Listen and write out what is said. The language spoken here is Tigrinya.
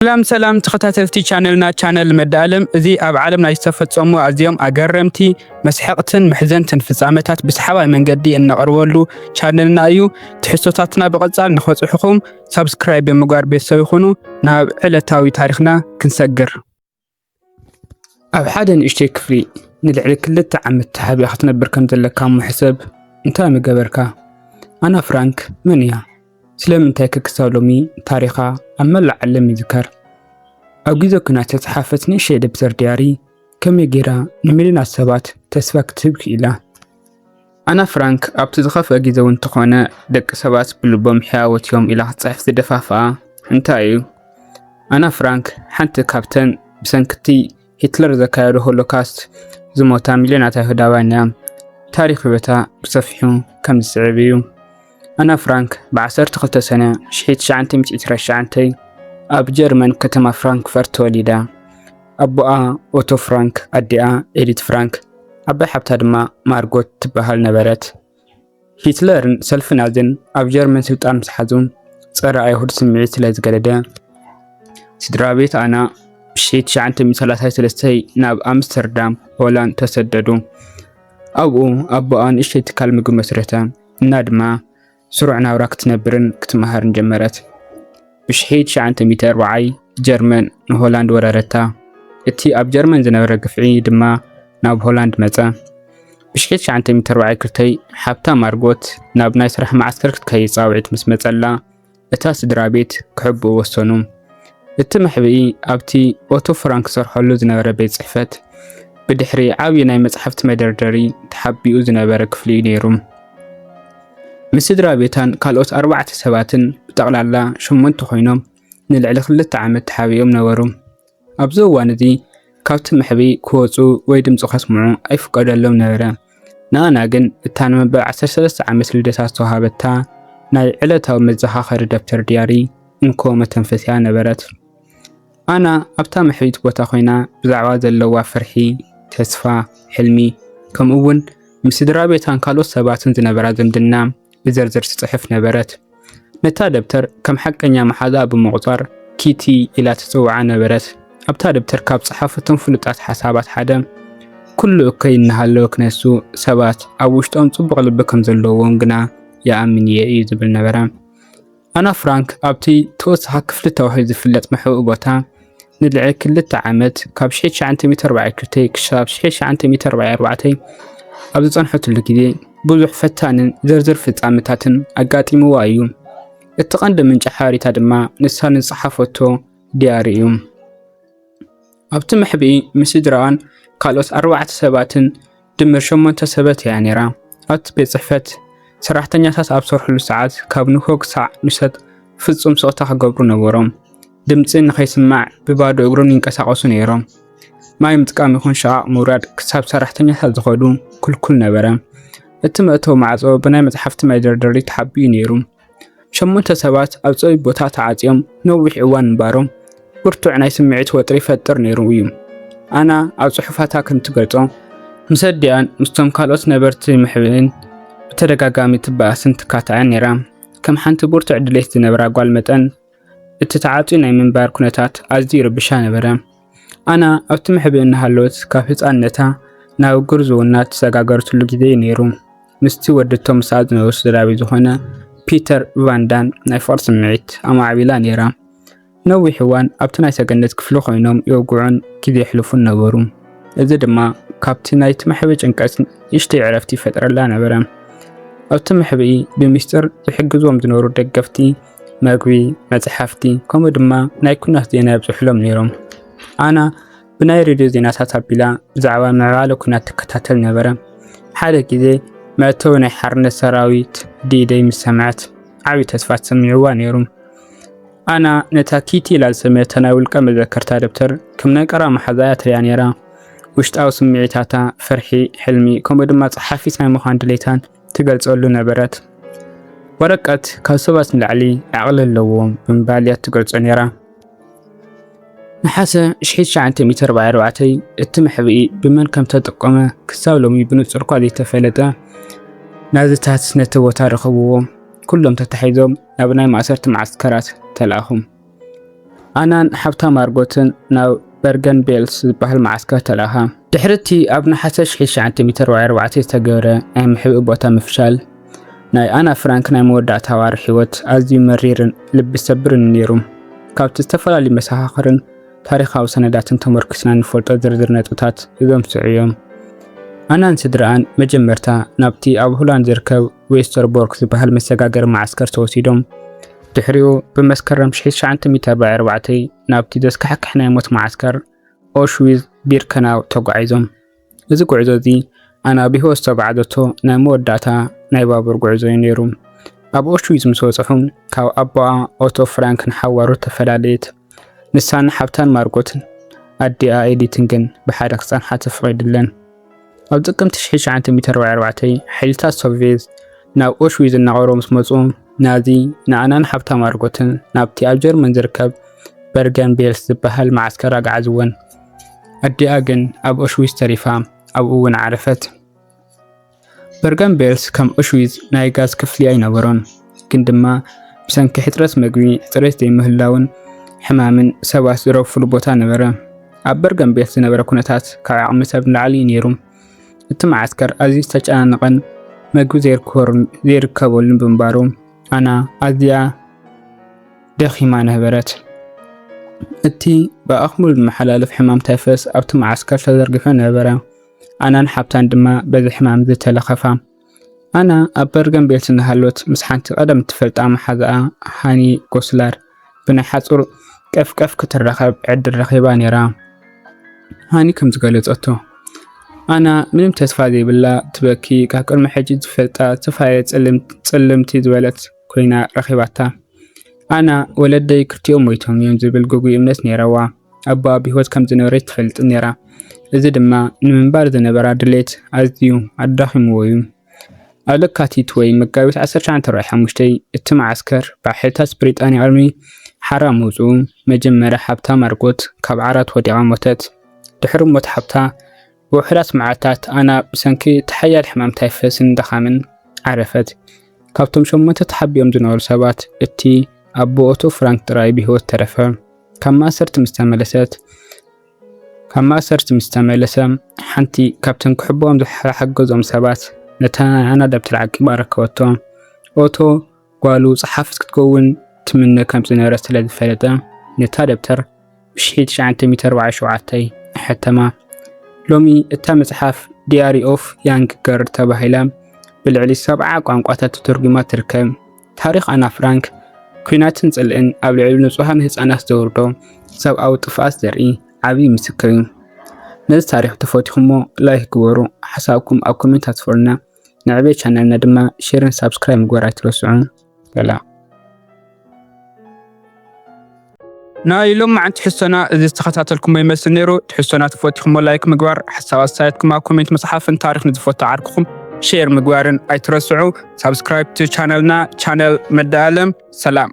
ሰላም ሰላም ተኸታተልቲ ቻነልና፣ ቻነል መዳለም። እዚ ኣብ ዓለምና ዝተፈጸሙ ኣዝዮም ኣገረምቲ፣ መስሐቕትን መሕዘንትን ፍጻመታት ብሰሓባይ መንገዲ እነቕርበሉ ቻነልና እዩ። ትሕዝቶታትና ብቐጻል ንኸጽሑኹም ሳብስክራይብ ብምግባር ቤተሰብ ይኹኑ። ናብ ዕለታዊ ታሪኽና ክንሰግር። ኣብ ሓደ ንእሽተይ ክፍሊ ንልዕሊ ክልተ ዓመት ተሓቢኣ ክትነብር ከም ዘለካ እሞ ሕሰብ። እንታይ ምገበርካ? ኣና ፍራንክ መን እያ? ስለምንታይ ከ ክሳብ ሎሚ ታሪኻ ኣብ መላእ ዓለም ይዝከር? ኣብ ግዜ ኲናት ዝተጻሕፈት ንእሽተይ ደብተር ድያሪ ከመይ ጌራ ንሚልዮናት ሰባት ተስፋ ክትህብ ክኢላ? ኣና ፍራንክ ኣብቲ ዝኸፍአ ግዜ እውን እንተኾነ ደቂ ሰባት ብልቦም ሕያዎት እዮም ኢላ ክትጽሕፍ ዝደፋፍኣ እንታይ እዩ? ኣና ፍራንክ ሓንቲ ካብተን ብሰንክቲ ሂትለር ዘካየዶ ሆሎካስት ዝሞታ ሚልዮናት ኣይሁዳውያን እያ። ታሪኽ ህይወታ ብሰፊሑ ከም ዝስዕብ እዩ። ኣና ፍራንክ ብ ዓሰርተ ክልተ ሰነ ሽሕቲ ትሽዓተ ሚእቲ ዕስራን ትሽዓተን ኣብ ጀርመን ከተማ ፍራንክፈርት ተወሊዳ። ኣቦኣ ኦቶ ፍራንክ፣ ኣዲኣ ኤዲት ፍራንክ፣ ዓባይ ሓብታ ድማ ማርጎት ትበሃል ነበረት። ሂትለርን ሰልፊ ናዝን ኣብ ጀርመን ስልጣን ምስ ሓዙ፣ ጸረ ኣይሁድ ስምዒት ስለ ዝገደደ፣ ስድራ ቤት ኣና ብ ሽሕቲ ትሽዓተ ሚእቲ ሰላሳን ሰለስተን ናብ ኣምስተርዳም ሆላንድ ተሰደዱ። ኣብኡ ኣቦኣ ንእሽተይ ትካል ምግቢ መስረተ፣ እና ድማ ስሩዕ ናብራ ክትነብርን ክትመሃርን ጀመረት። ብ ሽሕቲ ትሽዓተ ሚእቲ ኣርባዓን ጀርመን ንሆላንድ ወረረታ። እቲ ኣብ ጀርመን ዝነበረ ግፍዒ ድማ ናብ ሆላንድ መጸ። ብ ሽሕቲ ትሽዓተ ሚእቲ ኣርባዓን ክልተን ሓብታ ማርጎት ናብ ናይ ስራሕ መዓስከር ክትከይድ ጻውዒት ምስ መጸላ፣ እታ ስድራ ቤት ክሕብኡ ወሰኑ። እቲ መሕብኢ ኣብቲ ኦቶ ፍራንክ ዝሰርሐሉ ዝነበረ ቤት ጽሕፈት ብድሕሪ ዓብዪ ናይ መጻሕፍቲ መደርደሪ ተሓቢኡ ዝነበረ ክፍሊ እዩ ነይሩ። ምስ ስድራ ቤታን ካልኦት ኣርባዕተ ሰባትን ብጠቕላላ ሸሞንተ ኮይኖም ንልዕሊ ክልተ ዓመት ተሓቢኦም ነበሩ። ኣብዚ እዋን እዚ ካብቲ መሕብኢ ክወጹ ወይ ድምጺ ከስምዑ ኣይፍቀደሎም ነበረ። ንኣና ግን እታ ንመበል ዓሰርተ ሰለስተ ዓመት ልደታ ዝተዋህበታ ናይ ዕለታዊ መዘኻኸሪ ደብተር ድያሪ እንኮ መተንፈሲያ ነበረት። ኣና ኣብታ መሕቢት ቦታ ኮይና ብዛዕባ ዘለዋ ፍርሒ፣ ተስፋ፣ ሕልሚ፣ ከምኡ እውን ምስ ስድራ ቤታን ካልኦት ሰባትን ዝነበራ ዝምድና ብዝርዝር ትጽሕፍ ነበረት። ነታ ደብተር ከም ሓቀኛ መሓዛኣ ብምቑጻር ኪቲ ኢላ ትጽውዓ ነበረት። ኣብታ ደብተር ካብ ዝጸሓፈቶም ፍሉጣት ሓሳባት ሓደ፣ "ኩሉ እከይ እናሃለወ ክነሱ፣ ሰባት ኣብ ውሽጦም ጽቡቕ ልቢ ከም ዘለዎም ግና ይኣምን እየ" እዩ ዝብል ነበረ። ኣና ፍራንክ ኣብቲ ተወሳኺ ክፍሊ ተባሂሉ ዝፍለጥ መሕብኢ ቦታ ንልዕሊ ክልተ ዓመት፣ ካብ ሽሕቲ ትሽዓተ ሚእቲ ኣርባዓን ክልተን ክሳብ ሽሕቲ ትሽዓተ ሚእቲ ኣርባዓን ኣርባዕተን ኣብ ዝጸንሐትሉ ግዜ፣ ብዙሕ ፈታንን ዝርዝር ፍጻመታትን ኣጋጢምዋ እዩ። እቲ ቀንዲ ምንጪ ሓበሬታ ድማ ንሳ ንዝጸሓፈቶ ድያሪ እዩ። ኣብቲ መሕብኢ ምስ ስድራኣን ካልኦት ኣርባዕተ ሰባትን ድምር ሸሞንተ ሰባት እያ ነይራ። ኣብቲ ቤት ጽሕፈት ሰራሕተኛታት ኣብ ዝሰርሕሉ ሰዓት ካብ ንግሆ ክሳዕ ምሸት ፍጹም ስቕታ ክገብሩ ነበሮም። ድምጺ ንኸይስማዕ ብባዶ እግሮም ይንቀሳቐሱ ነይሮም። ማይ ምጥቃም ይኹን ሸቓቕ ምውራድ ክሳብ ሰራሕተኛታት ዝኸዱ ክልኩል ነበረ። እቲ መእተዊ ማዕጾ ብናይ መጽሓፍቲ መደርደሪ ተሓቢኡ ነይሩ። ሸሞንተ ሰባት ኣብ ጽሩይ ቦታ ተዓጽዮም ነዊሕ እዋን ምንባሮም ብርቱዕ ናይ ስምዒት ወጥሪ ይፈጥር ነይሩ እዩ። ኣና ኣብ ጽሑፋታ ከም ትገልጾ፣ ምስ ኣዲኣን ምስቶም ካልኦት ነበርቲ መሕብእን ብተደጋጋሚ ትበኣስን ትካታዕን ነይራ። ከም ሓንቲ ብርቱዕ ድሌት ዝነበራ ጓል መጠን፣ እቲ ተዓጽዩ ናይ ምንባር ኩነታት ኣዝዩ ይርብሻ ነበረ። ኣና ኣብቲ መሕብኢ እናሃለወት ካብ ህጻንነታ ናብ ግርዝውና እተሰጋገረትሉ ግዜ እዩ ነይሩ። ምስቲ ወደቶ ምስኣ ዝነበሩ ስድራ ቤት ዝኾነ ፒተር ቫንዳን ናይ ፍቕሪ ስምዒት ኣማዕቢላ ነይራ። ነዊሕ እዋን ኣብቲ ናይ ሰገነት ክፍሊ ኮይኖም ይወግዑን ግዜ የሕልፉን ነበሩ። እዚ ድማ ካብቲ ናይቲ መሕብኢ ጭንቀት ንእሽተይ ዕረፍቲ ይፈጥረላ ነበረ። ኣብቲ መሕብኢ ብምስጢር ዝሕግዝዎም ዝነበሩ ደገፍቲ መግቢ፣ መጽሓፍቲ፣ ከምኡ ድማ ናይ ኲናት ዜና የብጽሑሎም ነይሮም። ኣና ብናይ ሬድዮ ዜናታት ኣቢላ ብዛዕባ ምዕባለ ኲናት ትከታተል ነበረ። ሓደ ግዜ መእተዊ ናይ ሓርነት ሰራዊት ዲ-ደይ ምስ ሰምዐት፣ ዓቢ ተስፋ ተሰሚዕዋ ነይሩ። ኣና ነታ ኪቲ ኢላ ዝሰመየታ ናይ ውልቀ መዘከርታ ደብተር ከም ናይ ቀረባ መሓዛኣ እያ ትርእያ ነይራ። ውሽጣዊ ስምዒታታ፣ ፍርሒ፣ ሕልሚ፣ ከምኡ ድማ ጸሓፊት ናይ ምዃን ድሌታን ትገልጸሉ ነበረት። "ወረቀት ካብ ሰባት ንላዕሊ ዓቕሊ ኣለዎም" ብምባል እያ ትገልጾ ነይራ። ነሓሰ ሽሕቲ ትሽዓተ ሚእቲ ኣርባዓን ኣርባዕተን እቲ መሕብኢ ብመን ከም ተጠቆመ ክሳብ ሎሚ ብንጹር እኳ ዘይተፈለጠ ናዝታት ነቲ ቦታ ረኸብዎ። ኩሎም ተታሒዞም ናብ ናይ ማእሰርቲ መዓስከራት ተላእኹ። ኣናን ሓብታ ማርጎትን ናብ በርገን ቤልስ ዝበሃል መዓስከር ተላእኻ። ድሕሪ እቲ ኣብ ነሓሰ ሽሕቲ ትሽዓተ ሚእቲ ኣርባዕተ ዝተገብረ ናይ ምሕብእ ቦታ ምፍሻል፣ ናይ ኣና ፍራንክ ናይ መወዳእታ ዋር ህይወት ኣዝዩ መሪርን ልቢ ሰብርን ነይሩ። ካብቲ ዝተፈላለዩ መሰኻኽርን ታሪኻዊ ሰነዳትን ተመርኪስና ንፈልጦ ዝርዝር ነጥብታት እዞም ስዑ እዮም። ኣናን ስድራኣን መጀመርታ ናብቲ ኣብ ሆላንድ ዝርከብ ዌስተርቦርግ ዝበሃል መሰጋገሪ መዓስከር ተወሲዶም፣ ድሕሪኡ ብመስከረም ሽሕቲ ትሽዓተ ሚእቲ ኣርባዕተ ናብቲ ዘስካሕክሕ ናይ ሞት መዓስከር ኦሽዊዝ ቢርከናው ተጓዒዞም። እዚ ጉዕዞ እዚ ኣና ብህይወት ዝተጓዓዘቶ ናይ መወዳእታ ናይ ባቡር ጉዕዞ እዩ ነይሩ። ኣብ ኦሽዊዝ ምስ በጽሑ ካብ ኣቦኣ ኦቶ ፍራንክ ንሓዋሩ ተፈላለየት። ንሳን ሓብታን ማርጎትን ኣዲኣ ኤዲትን ግን ብሓደ ክጸንሓ ተፈቒዱለን። ኣብ ጥቅምቲ ሽሕቲ ትሽዓተ ሚእቲ ኣርባዕተ ሓይልታት ሶቪየት ናብ ኦሽዊዝ እናቐረቡ ምስ መጹ፣ ናዚ ንኣናን ሓብታ ማርጎትን ናብቲ ኣብ ጀርመን ዝርከብ በርገን ቤልስ ዝበሃል መዓስከር ኣግዓዝወን። ኣዲኣ ግን ኣብ ኦሽዊዝ ተሪፋ ኣብኡ እውን ዓረፈት። በርገን ቤልስ ከም ኦሽዊዝ ናይ ጋዝ ክፍሊ ኣይነበሮን፣ ግን ድማ ብሰንኪ ሕጽረት መግቢ፣ ጽሬት ዘይምህላውን ሕማምን ሰባት ዝረግፍሉ ቦታ ነበረ። ኣብ በርገን ቤልስ ዝነበረ ኩነታት ካብ ዓቕሚ ሰብ ንላዕሊ እዩ ነይሩ። እቲ መዓስከር ኣዝዩ ዝተጨናነቐን መግቢ ዘይርከበሉን ብምንባሩ ኣና ኣዝያ ደኺማ ነበረት። እቲ ብኣኽሙል ዝመሓላለፍ ሕማም ታይፈስ ኣብቲ መዓስከር ተዘርጊሑ ነበረ። ኣናን ሓብታን ድማ በዚ ሕማም ዝተለኸፋ። ኣና ኣብ በርገን ቤልስ እናሃሎት ምስ ሓንቲ ቀደም እትፈልጣ መሓዛኣ ሃኒ ጎስላር ብናይ ሓጹር ቀፍቀፍ ክትራኸብ ዕድል ረኺባ ነይራ። ሃኒ ከም ዝገለጸቶ፣ ኣና ምንም ተስፋ ዘይብላ ትበኪ፣ ካብ ቅድሚ ሕጂ ዝፈልጣ ዝተፈላለየ ጽልም-፣ ጽልምቲ ዝበለት ኮይና ረኺባታ። ኣና ወለደይ ክልቲኦም ሞይቶም እዮም ዝብል ግጉይ እምነት ነይረዋ። ኣቦኣ ብህይወት ከም ዝነበረ ትፈልጥ ነይራ። እዚ ድማ ንምንባር ዝነበራ ድሌት ኣዝዩ ኣዳኺምዎ እዩ። ኣብ ለካቲት ወይ መጋቢት ዓሰርተ ትሽዓተ ኣርባዕተ ሓሙሽተ እቲ መዓስከር ብሓይልታት ብሪጣንያ ኣርሚ ሓራ ምውፅኡ መጀመርያ ሓብታ ማርጎት ካብ ዓራት ወዲቓ ሞተት። ድሕሪ ሞት ሓብታ ብውሑዳት መዓልታት ኣና ብሰንኪ እቲ ሓያል ሕማም ታይፈስን ድኻምን ዓረፈት። ካብቶም ሸሞንተ ተሓቢኦም ዝነበሩ ሰባት እቲ ኣቦ ኦቶ ፍራንክ ጥራይ ብህይወት ተረፈ። ካብ ማእሰርቲ ምስ ተመለሰት ካብ ማእሰርቲ ምስ ተመለሰ ሓንቲ ካብተን ክሕብኦም ዝሓገዞም ሰባት ነታ ናይ ኣና ደብተር ዓቂባ ረከበቶ። ኦቶ ጓሉ ጸሓፊት ክትከውን ትምነ ከም ዝነበረ ስለ ዝፈለጠ ነታ ደብተር ብ ሽሕቲ ትሽዓተ ሚእቲ ኣርባዕተ ሸውዓተ ኣሐተማ። ሎሚ እታ መጽሓፍ ዲያሪ ኦፍ ያንግ ገርል ተባሂላ ብልዕሊ ሰብዓ ቋንቋታት ተተርጒማ ትርከብ። ታሪኽ ኣና ፍራንክ፣ ኲናትን ጽልእን ኣብ ልዕሊ ንጹሃን ህጻናት ዘውርዶ ሰብኣዊ ጥፍኣት ዘርኢ ዓብዪ ምስክር እዩ። ነዚ ታሪኽ ተፈቲኹሞ ላይክ ግበሩ፣ ሓሳብኩም ኣብ ኮሜንት ኣስፍሩልና። ንዕቤት ቻነልና ድማ ሼርን ሳብስክራይብ ምግባር ኣይትረስዑ። ሰላም። ናይ ሎማዓንቲ ትሕዝቶና እዚ ዝተኸታተልኩሞ ይመስል ነይሩ። ትሕዝቶና ተፈቲኹሞ ላይክ ምግባር፣ ሓሳብ ኣስተያየትኩም ኣብ ኮሜንት ምጽሓፍን ታሪኽ ንዝፈቱ ዓርክኹም ሼር ምግባርን ኣይትረስዑ። ሳብስክራይብ ቱ ቻነልና። ቻነል መድኣለም። ሰላም።